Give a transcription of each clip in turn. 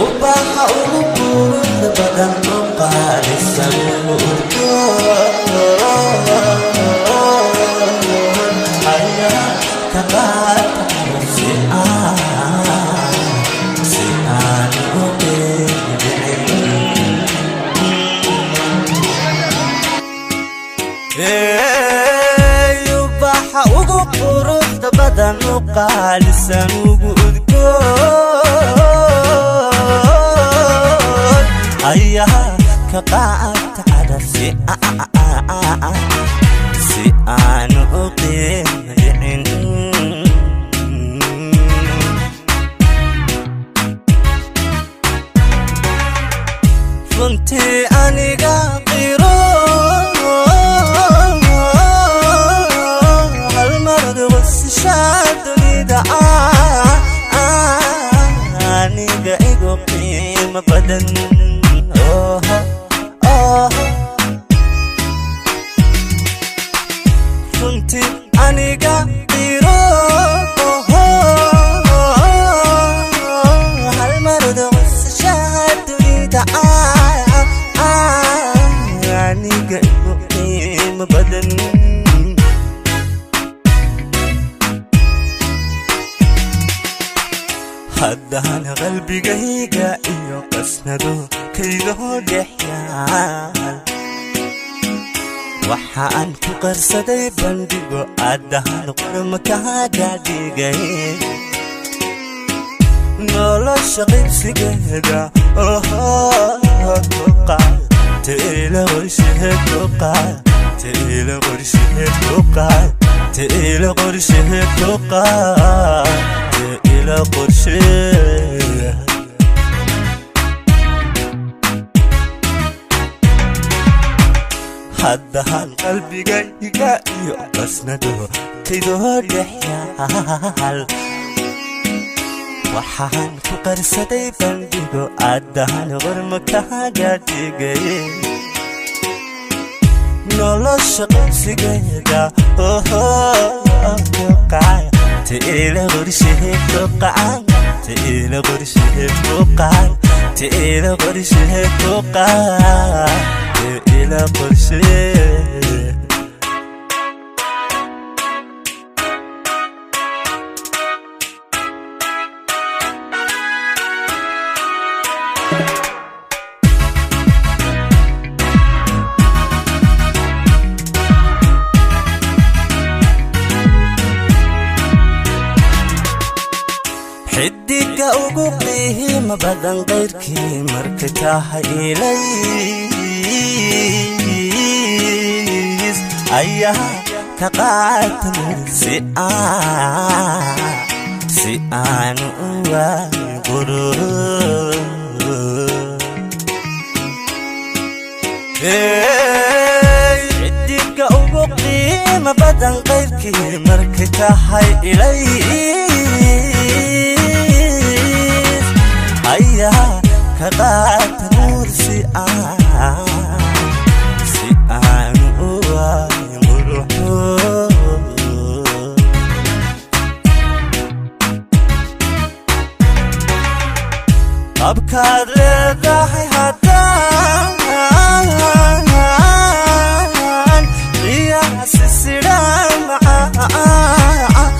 Ubaxa ugu quruxda badan oo qaalisan udgoon ayaa ka qaata si aan u qiimo. Ubaxa ugu quruxda badan u qaalisan ugu udgoon ayaa ka qaata cadar si aan u qiimo dhicin. Runtii aniga qiro, hal marad qosashaa dunida aniga igu qiimo badan. Oh. Runtii aniga qiro, hal marad qosashaa dunida aniga igu qiimo badan. Haddana qalbigayga iyo qasnado kaydoo dhex yaal waxa aan ku qarsaday bandhigo addahan qorma kaaga dhigay nolosha qaybsigeeda. Teela qorsheed ku qaad, teela qorsheed ku qaad, teela qorsheed ku qaad, teela qorshee. Haddahan qalbigayga iyo qasnado kaydoo dhex yaal waxaan ku qarsaday bandhigo addahan qorma kaaga dhigay nolosha qabsigeeda. Teela qorsheed ku qaad, teela qorsheed ku qaad, teela qorsheed ku qaad, teela qorshee. Xidiga ugu qiimo badan qayrkii markay tahay ilays ayaa ka qaata si aan u waayo qurur. Xidiga ugu qiimo badan qayrkii markay tahay ilays ayaa ka qaata nuur si aan u waayo quruxo. Qabkaad leedahay haddaan qiyaasi sidhaan macaan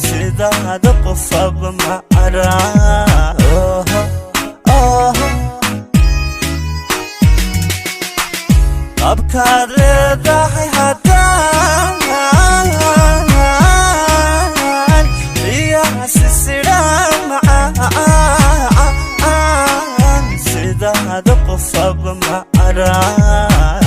sidaada qofaba macaraan. Qabkaad leedahay haddaan qiyaasi sidhaan macaan sidaada qofaba macaraan.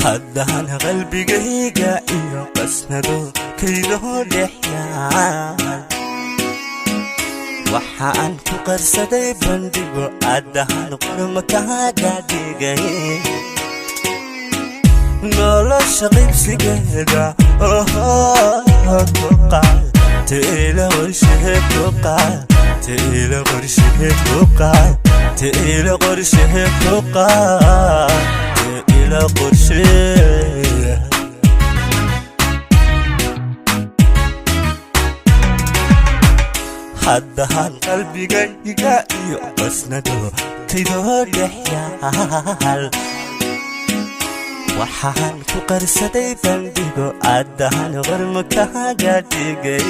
Haddana qalbigayga iyo qasnado kaydoo dhex yaal waxaan ku qarsaday bandhigo addahan qorma kaaga dhigay nolosha qaybsigeeda. Teela qorsheed ku qaad, Tiila qorshe ku qaad, tiila qorshe ku qaad, tiila qorshe. Haddahan qalbigayga iyo qasnado taydoo dhex yaal, waxaan ku qarsaday bandhigo, caddahan qormo kaaga dhigay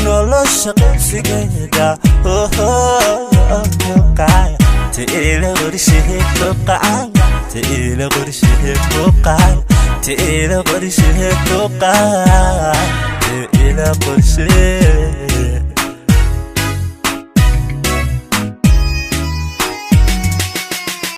nolosha qaybsigeeda. Tiila qorshe ku qaad, tiila qorshe ku qaad, tiila qorshe ku qaad, tiila qorshe.